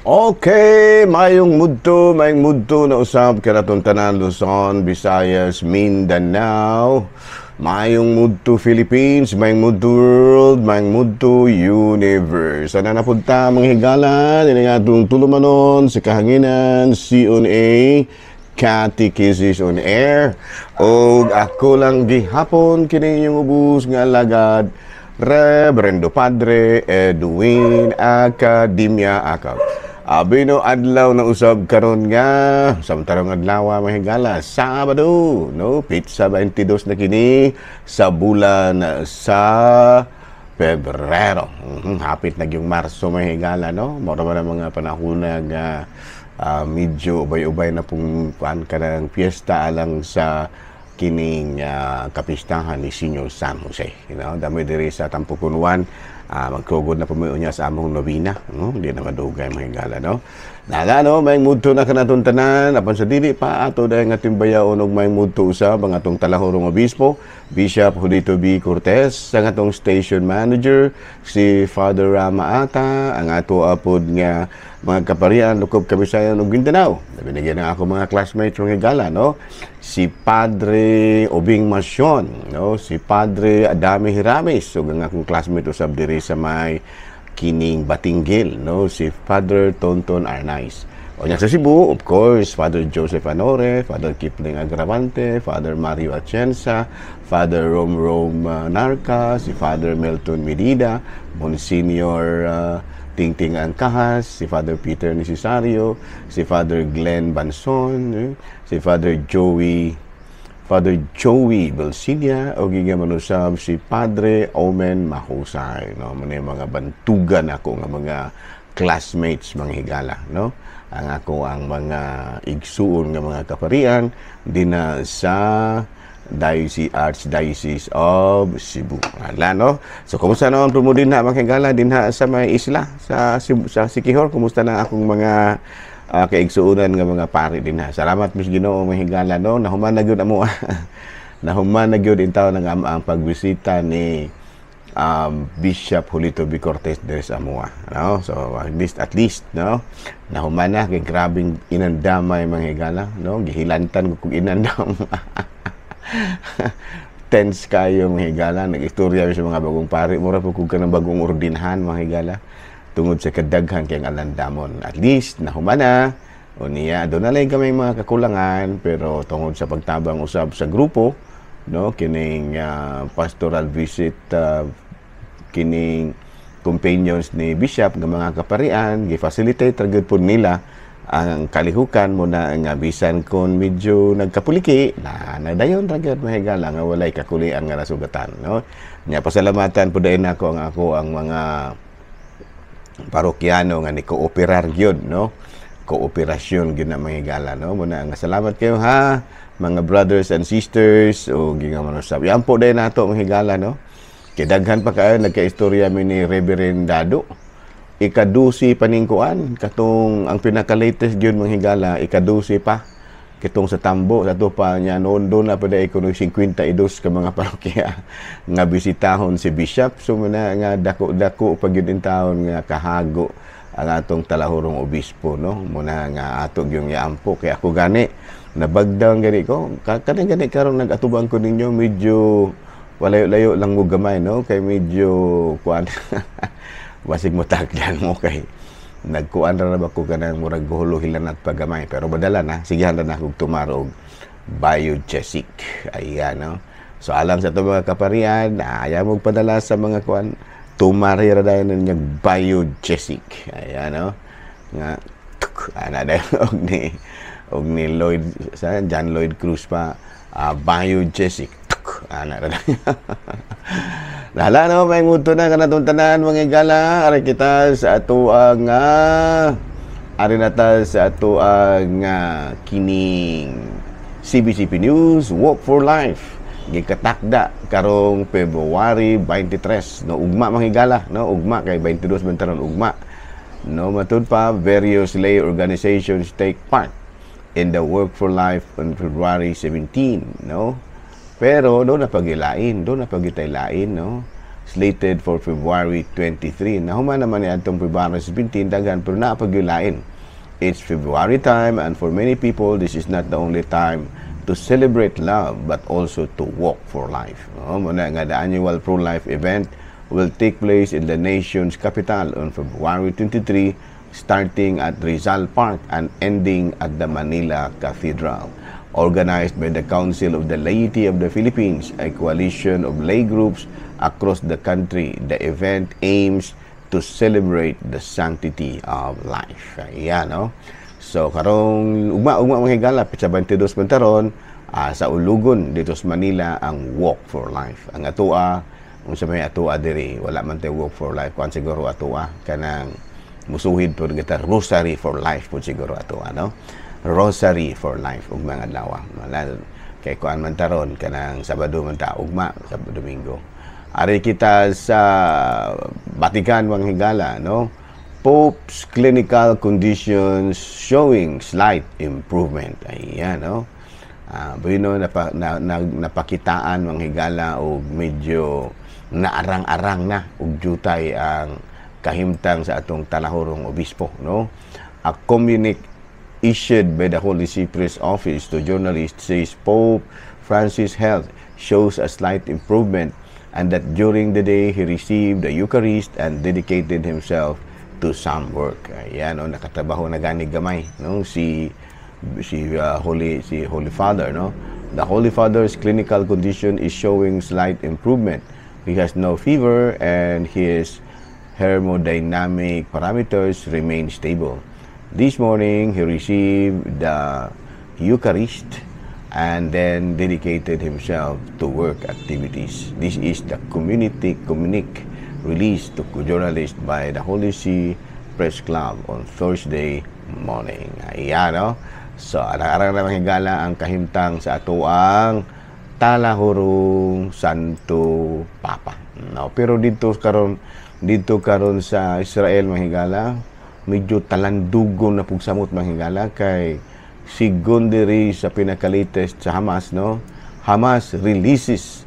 Okay, mayong mudto na usab kanatong tanan, Luzon, Visayas, Mindanao. Mayong mudto Philippines, mayong mudto world, mayong mudto universe. Sana napunta mga higala, dili nga atong tulumanon sa kahanginan, CONA, Catechesis on Air. Og ako lang gihapon kini inyong ubos nga alagad, Reverendo Padre Edwin Academia Acab. Abi no, adlaw na usab karon nga samtarong adlaw, mga higala, Sabado, no, petsa 22 na kini sa bulan sa Pebrero. Hapit na yung Marso, mga higala, no? Mao man ang mga panahon nga medyo ubay-ubay na pong kuan ka ng piyesta alang sa kining kapistahan ni Senior San Jose. Dami diri sa Tampucon 1, magkugod na pumayo niya sa among nobina, no? Hindi na madugay, mga higala, no? Nala, no, may mudto na kanatong tanan, apan sa dili pa ato dahil nga timbayaon og may mudto usab ang atong talahurong obispo, Bishop Julito B. Cortez, ang atong station manager, si Father Rama Ata, ang ato apod nga mga kaparian, lukop Kabisayan ug Mindanao. Nabinigyan ng ako mga classmates, mga higala, no? Si Padre Obing Masyon, no? Si Padre Adame Hiramis, ug ang akong classmate usab diri sa may kining Batinguil, no? Si Father Tonton Arnaiz. O nya sa Cebu, of course, Father Joseph Anore, Father Kipling Agravante, Father Mario Atienza, Father Rom Rom Narca, si Father Milton Medida, Monsignor Tingting Angkahas, si Father Peter Necesario, si Father Glenn Banson, eh, si Father Joey Belsinia o giga manusab si Padre Omen Mahusay, no? Muna yung mga bantugan ako nga mga classmates, mga higala, no? Ang ako ang mga igsuon nga mga kaparian dina sa Diocese, Archdiocese of Cebu. Ala, no? So kumusta naman po mo dinha, mga higala, dinha sa may isla sa Cebu, sa Siquijor? Kumusta na akong mga kaigsuonan nga mga pari dinha? Salamat mis Ginoo, mga higala, no. Nahuman na gyud amo. Nahuman na gyud intaw ng ang pagbisita ni Bishop Julito B. Cortez diri sa amoa, no? So at least, no, nahuman na kay grabing inandamay, mga higala, no? Gihilantan ko kog inandam. Tense kayo, mga higala. Nag-istorya mi sa mga bagong pari. Mura po kog kanang bagong ordinhan, mga higala. Tungod sa kadaghan kay ang alandamon. At least nahuman na. O niya, doon na lang kami mga kakulangan, pero tungod sa pagtabang usab sa grupo, no, kining pastoral visit, kining companions ni Bishop nga mga kaparian, gi-facilitate ra gyud pud nila ang kalihukan mo na nga bisan kon medyo nagkapuliki na nadayon ra gyud, mga higala, nga walay kakulian nga nasugatan, no? Nya pasalamatan pud dayon nako ang mga parokyano nga ni kooperar gyud, no? Kooperasyon gyud na, mga higala, no? Muna nga salamat kayo ha, mga brothers and sisters, o ginga manusab. Yan po dayon nato, mga higala, no? Kay daghan pa kayo, nagkaistorya mi ni Reverend Dado. Ikadusi paningkuan katong ang pinaka-latest gyud, mga higala, ikadusi pa kitong sa Tambo sa ato pa niya noon. Doon na pa ko 52 ka mga parokya nga bisitahon si Bishop. So muna nga dako-dako pa gyud in taon nga kahago ang atong talahurong obispo, no? Muna nga ato gyung yaampo kay ako gani nabagdang gani ko kaning gani karon nag-atubang ko ninyo, medyo walayo-layo lang mo gamay, no? Kay medyo kuan, basig mo tagdan mo kay nagkuan ra ba ko kanang murag guhulo hilanat pagamay, pero badala na sigihan na akong tumaro og Biogesic. Ayan, no? So alang sa ato mga kaparian, ayaw mo padala sa mga kuan, tumari ra dayon niya Biogesic. Ayan, no? Nga tuk, ana dayon og ni Lloyd sa John Lloyd Cruz pa, Biogesic. Tuk, ana ra. Lala, no, may nguto na kanatong tanan, mga higala. Ari kita sa ato ang ari na ta sa ato ang kining CBCP News Walk for Life. Gikatakda karong February 23, no? Ugma, mga higala, no? Ugma kay 22 man taron ugma, no? Matud pa, various lay organizations take part in the Work for Life on February 17, no? Pero do na pagilain, do na pagitaylain, no? slated for February 23. Nahuman naman ni atong February 17, daghan pero naa pa gyuy lain. It's February time, and for many people this is not the only time to celebrate love but also to walk for life. No, mao na nga the annual pro-life event will take place in the nation's capital on February 23, starting at Rizal Park and ending at the Manila Cathedral. Organized by the Council of the Laity of the Philippines, a coalition of lay groups across the country, the event aims to celebrate the sanctity of life. Ayan, no? So, karong ugma-ugma, mga higala, petsa 22 man taron, sa Ulugon dito sa Manila ang Walk for Life. Ang atoa, unsa may atoa diri, wala man tay Walk for Life. Kuan siguro atoa, kanang musuhid po kita, Rosary for Life po siguro atoa, no? Rosary for Life ug mga adlaw. Wala kay kuan man taron, kanang Sabado man ta, ugma sa Domingo. Ari kita sa Vatican, mga higala, no? Pope's clinical conditions showing slight improvement. Ayan, no? Bueno, napakitaan, mga higala, og medyo naarang-arang na og jutay ang kahimtang sa atong talahurong obispo, no? A communique issued by the Holy See Press Office to journalists says Pope Francis' health shows a slight improvement and that during the day he received the Eucharist and dedicated himself to some work. Ayan, no, nakatrabaho na gani gamay, no, si Holy Father, no. The Holy Father's clinical condition is showing slight improvement. He has no fever and his hemodynamic parameters remain stable. This morning, he received the Eucharist and then dedicated himself to work activities. This is the community communique released to journalists by the Holy See Press Club on Thursday morning. Ayan, no? So, arang-arang na, mga higala, ang kahimtang sa atoang talahurong Santo Papa. No, pero dito karon sa Israel, mga higala, medyo talandugon na pug samot, mga higala, kay sigon diri sa pinaka-latest sa Hamas, no? Hamas releases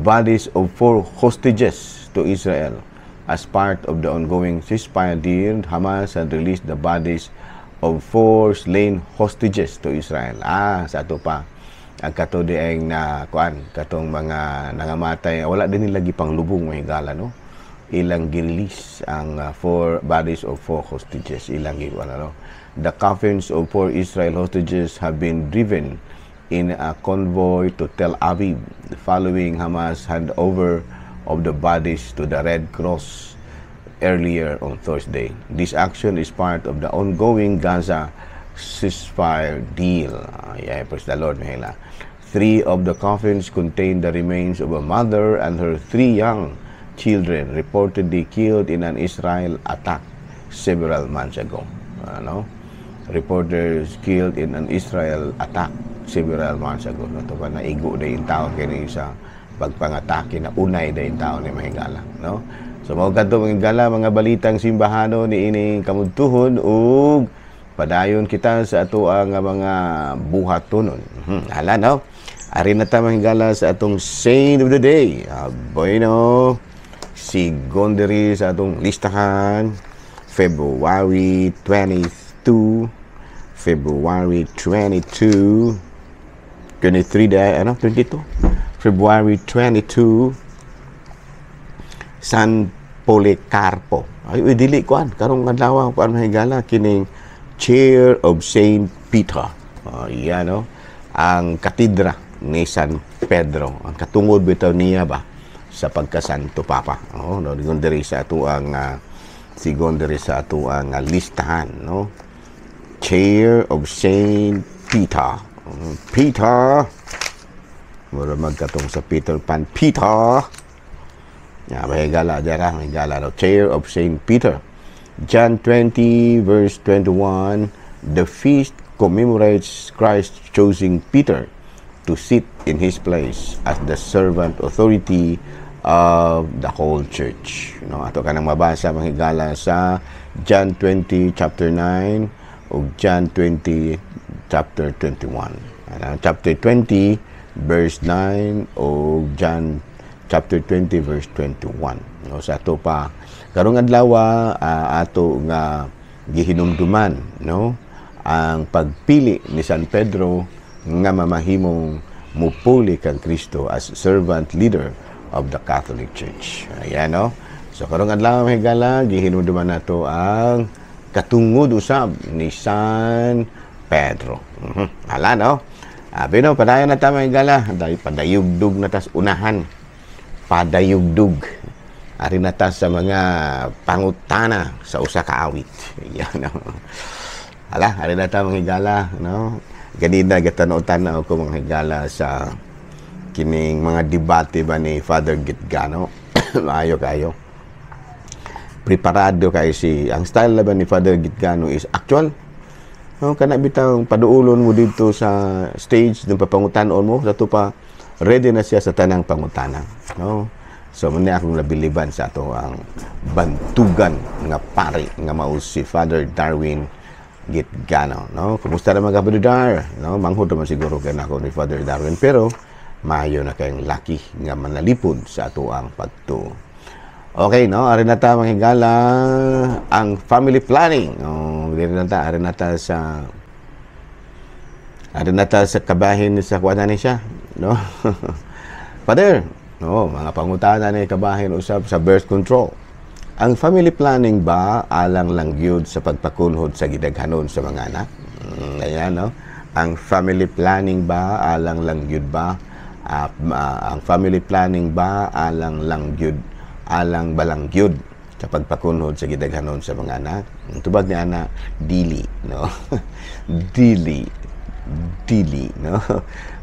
bodies of four hostages to Israel. As part of the ongoing ceasefire deal, Hamas had released the bodies of four slain hostages to Israel. Sa ato pa ang kato dieng na kuan, katong mga nangamatay, wala din nila gipanglubong, mga higala, no? Ilang gi-release ang four bodies of four hostages, ilang gi ano, no? The coffins of four Israel hostages have been driven in a convoy to Tel Aviv following Hamas handover of the bodies to the Red Cross earlier on Thursday. This action is part of the ongoing Gaza ceasefire deal. Yeah, praise the Lord, Mahila. Three of the coffins contain the remains of a mother and her three young children reportedly killed in an Israel attack several months ago. Ano? Reporters killed in an Israel attack several months ago. No, to pa naigo na yung tao kini sa pagpangatake na unay na yung tao ni mahigala. No? So mao kadto, mga higala, mga balitang simbahano ni ining kamudtuhon ug padayon kita sa ato ang mga buhatonon. Hala, no? Ari na ta, mga higala, sa atong saint of the day. Bueno, sigon diri sa atong listahan, February 22, February 22, 23 day, ano, 22? February 22, San Policarpo. Ay, uy, dili kuan karong adlaw kuan, mahigala, kining Chair of Saint Peter. Oh, yan, no? Ang katedra ni San Pedro. Ang katungod bitaw niya ba sa pagkasanto Papa. Oh, no, diri sa atoang sigon diri sa atoang listahan, no? Chair of Saint Peter. Peter. Mura magkatong sa Peter Pan. Peter. Ya, may gala dira, may gala, no? Chair of Saint Peter. John 20 verse 21, the feast commemorates Christ choosing Peter to sit in his place as the servant authority of the whole church. No, ato kanang mabasa, mga higala, sa John 20 chapter 9 ug John 20 chapter 21. Ano, chapter 20 verse 9 o John chapter 20 verse 21, no? Sa ato pa karong adlaw, ato nga gihinumduman, no, ang pagpili ni San Pedro nga mamahimong mupuli kang Kristo as servant leader of the Catholic Church. Ayan, no? So karong adlaw, mga higala, gihinumduman nato ang katungod usab ni San Pedro. Hala, no? Abi no, padayon na ta, mga higala, dahil padayugdug na tas unahan. Padayugdug. Ari na ta sa mga pangutana sa usa ka awit. Ayan, no? Hala, ari na ta, mga higala, no? Ganina gatanaw-tanaw ko, mga higala, sa kining mga debate ba ni Father Gitgano. Maayo kayo. Preparado kayo si ang style na ba ni Father Gitgano is actual. No, kana bitang paduulon mo dito sa stage ng papangutanon mo, sa pa ready na siya sa tanang pangutana. No? So mao akong nabiliban sa ato ang bantugan nga pari nga mao si Father Darwin Gitgano, no? Kumusta naman ka, Father Dar? No, manghod naman siguro kay nako ni Father Darwin, pero maayo na kayong laki nga manalipod sa ato ang pagtuo. Okay, no? Ari na ta, mga higala, ang family planning. Oh, diri na ta, ari na ta sa kabahin sa kuan ni siya, no? Father, no, mga pangutana ni kabahin usab sa birth control. Ang family planning ba alang lang gyud sa pagpakunhod sa gidaghanon sa mga anak? Ayan, no? Ang family planning ba alang lang gyud ba? Ang family planning ba alang lang gyud, alang balang gyud sa pagpakunhod sa gidaghanon sa mga anak? Ang tubag ni ana, dili, no? Dili, dili, no?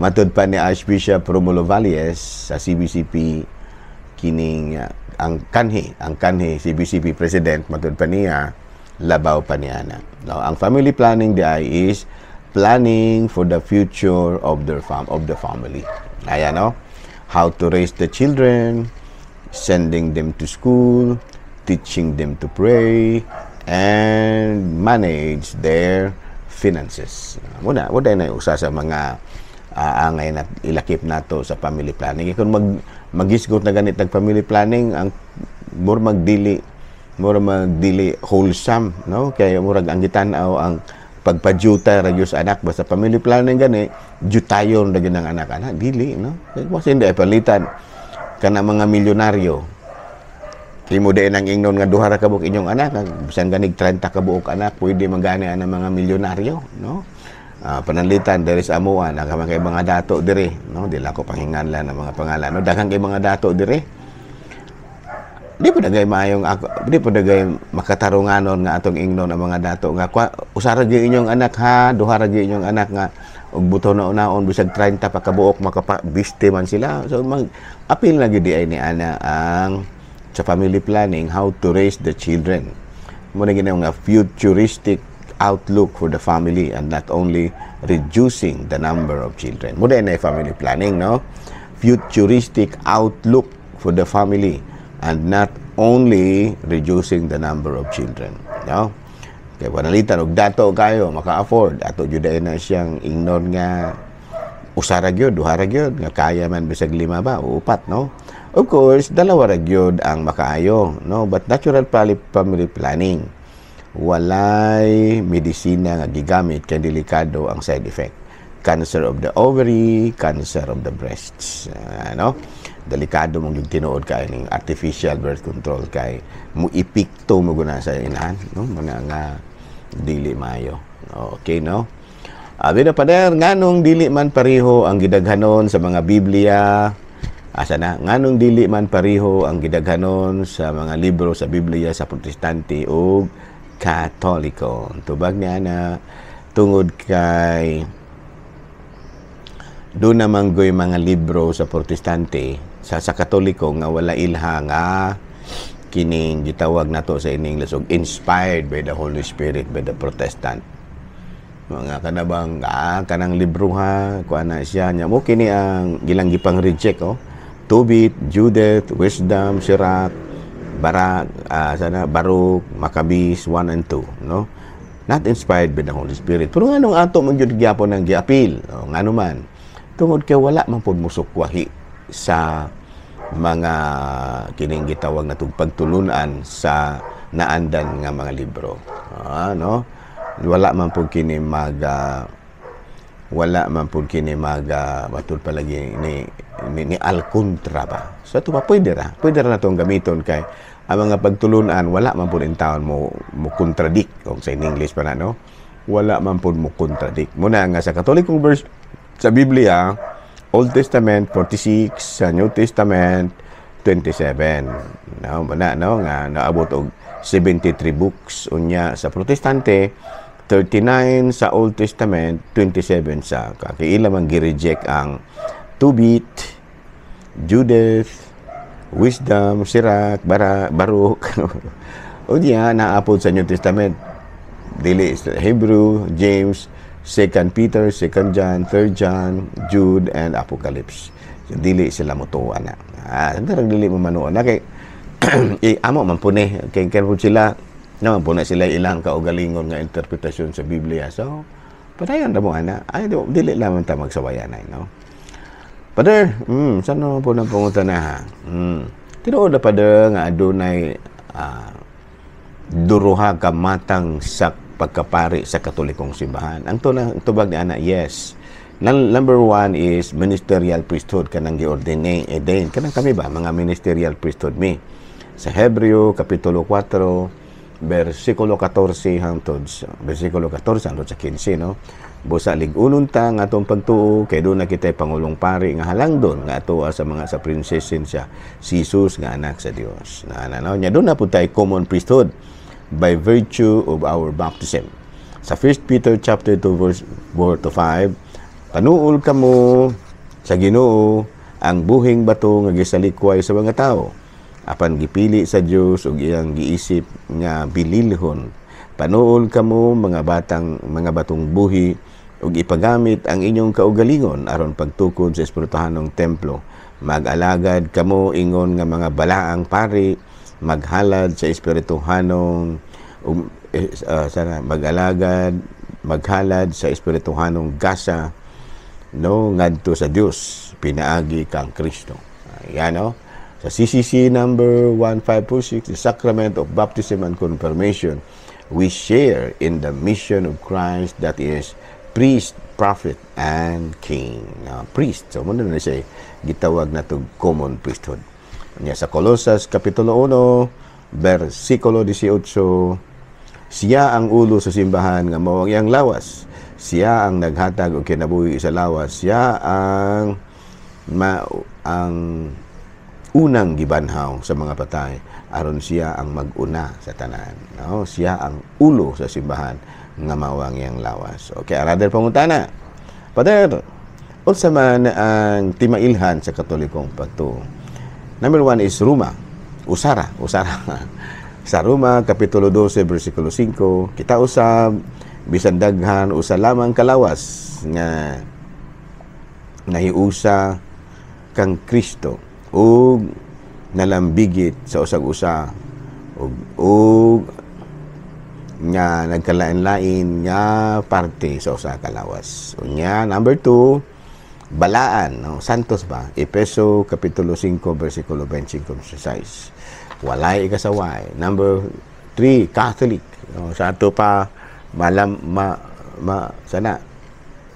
Matud pa ni Archbishop Romulo Valles sa CBCP, kining ang kanhi CBCP president, matud pa niya, labaw pa niya na. No, ang family planning di ay is planning for the future of the family. Ayan, no? How to raise the children, sending them to school, teaching them to pray, and manage their finances. Muna, wala na usa sa mga angay na ilakip nato sa family planning. Kung magisgot na ganit nag family planning, ang mura magdili wholesome, no? Kay murag ang gitan-aw ang pagpadyuta ra gyud sa anak, basta family planning gani, dyutayon ra gyud ang anak anak dili, no? Kay mas hindi palitan kana mga milyonaryo, imo din ang ingnon nga duha ra ka buok inyong anak, bisan ganig 30 ka buok anak, pwede man gani ang mga milyonaryo, no? Pananglitan diri sa amuan, ang kay mga dato diri, no? Di lang ko panghinganlan ang mga pangalan, no? Daghan kay mga dato diri, di pa dagay maayong ako, di pa dagay makatarunganon nga atong ingnon ang mga dato nga usa ra gyud inyong anak ha, duha ra gyud inyong anak, nga og buto na unaon bisag 30 pa kabuok, makapabiste man sila. So mag apil na gyud ay ni ana ang sa family planning, how to raise the children mo na ginawa nga futuristic outlook for the family and not only reducing the number of children. Mo na family planning, no? Futuristic outlook for the family and not only reducing the number of children, no? Kay panalitan og dato kayo maka-afford, ato jud na siyang ingnon nga usa ra gyud, duha ra gyud, nga kaya man bisag lima ba o upat, no? Of course, dalawa ra gyud ang makaayo, no? But natural family planning, walay medisina nga gigamit kay delikado ang side effect. Cancer of the ovary, cancer of the breasts. Ano? Delikado mong yung tinuod kay ning artificial birth control kay mo epekto mo guna sa inahan, no? Mga nga dili maayo. Okay, no? Abi na, pader, nganong dili man pareho ang gidaghanon sa mga Biblia? Asa na? Nganong dili man pareho ang gidaghanon sa mga libro sa Biblia sa Protestante ug Katoliko? Tubag niya na, tungod kay doon naman goy mga libro sa Protestante sa Katoliko nga wala ilha nga kining gitawag nato sa ining lasog inspired by the Holy Spirit by the Protestant. Mga kanabang kanang libro ha, kuan na siya nya mo kini ang gilang gipang reject, oh. Tobit, Judith, Wisdom, Sirach, Barak, sana Baruch, Maccabees 1 and 2, no? Not inspired by the Holy Spirit. Pero nganong ato man gyud gyapon ang giapil? Oh, ngano man? Tungod kay wala man pud musukwahi sa mga kining gitawag na pagtulunan sa naandan nga mga libro. No? Wala man pud kini mag matud palagi ni al kontra ba. So ato pa pwede ra natong gamiton kay ang mga pagtulunan wala man pud intawon mo mo contradict, kung sa in English pa na, no, wala man pud mo contradict. Muna nga sa Katolikong verse sa Biblia, Old Testament 46, sa New Testament 27, no, muna, no, nga naabot og 73 books. Unya sa Protestante, 39 sa Old Testament, 27 sa kay ila man gi-reject ang Tobit, Judith, Wisdom, Sirach, Bara, Baruch. Unya naapod sa New Testament, dili Hebrew, James, 2 Peter, 2 John, 3 John, Jude, and Apocalypse. So, dili sila motuo na. Dili mo manuon na kay eh, amo man pud ni kay kay sila naman po na sila ilang kaugalingon nga interpretasyon sa Biblia. So, padayon na mo ana. Ay, dili lamang ta magsawayan ay, no? Father, saan naman po nang pangutan na ha? Tinuod na, Father, nga adunay duruha ka matang sa pagkapari sa Katolikong simbahan. Ang tuna, ang tubag ni ana, yes. Number one is ministerial priesthood, kanang gi-ordine, ordain. Kanang kami ba, mga ministerial priesthood mi. Sa Hebreo, Kapitulo 4, versikulo 14 hangtod versikulo 14 hangtod sa 15, no? Busa lig-unon ta nga atong pagtuo kay duna kitay pangulong pari nga halangdon nga atoa sa mga sa prinsesin siya, si Jesus nga anak sa Dios na ana, no? Nya duna pud tay common priesthood by virtue of our baptism sa 1 Peter chapter 2 verse 4 to 5: "Panuol kamo sa Ginoo, ang buhing bato nga gisalikway sa mga tao apan gipili sa Dios ug iyang giisip nga bililhon. Panuol kamo, mga batang mga batong buhi, ug ipagamit ang inyong kaugalingon aron pagtukod sa espirituhanong templo. Mag-alagad kamo ingon nga mga balaang pari, maghalad sa espirituhanong sana mag-alagad, maghalad sa espirituhanong gasa, no, ngadto sa Dios pinaagi kang Kristo." Ayan, no? Sa CCC number 1546, the sacrament of baptism and confirmation, we share in the mission of Christ, that is priest, prophet, and king. Priest. So, muna na siya gitawag na to common priesthood. Nya sa Colosas Kapitulo 1, versikulo 18, "Siya ang ulo sa simbahan nga mao ang iyang lawas. Siya ang naghatag og kinabuhi sa lawas. Siya ang unang gibanhaw sa mga patay aron siya ang mag-una sa tanan." No, siya ang ulo sa simbahan nga mao ang iyang lawas. Okay, another pangutana. Father, unsa man ang timailhan sa Katolikong pagtuo? Number one is Roma. Usara, usara. Sa Roma, Kapitulo 12, versikulo 5, "Kita usab, bisan daghan, usa lamang kalawas nga nahiusa kang Kristo ug nalambigit sa usag-usa ug nga nagkalain-lain nga parte sa usa ka lawas." Unya, number 2, balaan, no? Santos ba? Epeso Kapitulo 5 versikulo 25 6. Walay ikasaway. Number 3, Catholic. No? Sa ato pa malam ma, ma sana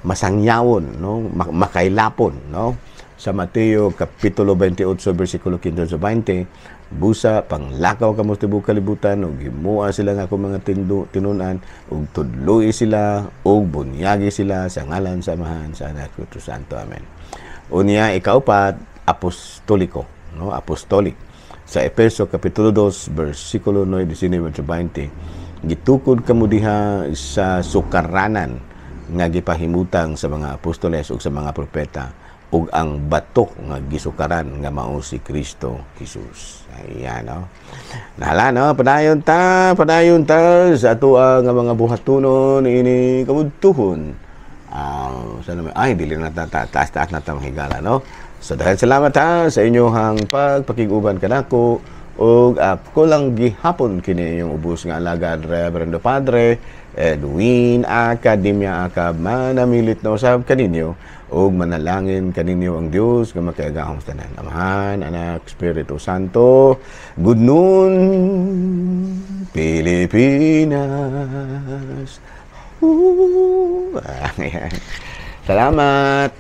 masangyawon, no, makailapon, no? Sa Mateo Kapitulo 28 versikulo 15 sa 20, "Busa panglakaw kamo sa tibuok kalibutan ug himoa sila nga akong mga tinunan ug tudloi sila ug bunyagi sila sa ngalan sa Amahan, sa Anak, ug Santo. Amen." Unya ikaupat, apostoliko, no, apostolic. Sa Efeso Kapitulo 2 versikulo 9, 19 20, "Gitukod kamo diha sa sukaranan nga gipahimutang sa mga apostoles ug sa mga propeta ug ang bato nga gisukaran nga mao si Kristo Jesus." Ayan, no? Nahala, no? Padayon ta sa atoa nga mga buhatunon ini kabudtuhon. Sana may, ay, dili na ta, taas taas na ta higala, no? So, dahil salamat ha sa inyong pagpakig-uban kanako ug ako lang gihapon kini inyong ubos nga alagad, Reverendo Padre Edwin Academia Acab, manamilit na usab kaninyo ug manalangin kaninyo ang Dios nga makaagahom sa tanan, Amahan, Anak, Espiritu Santo. Good noon, Pilipinas. Ooh. Ayan. Salamat.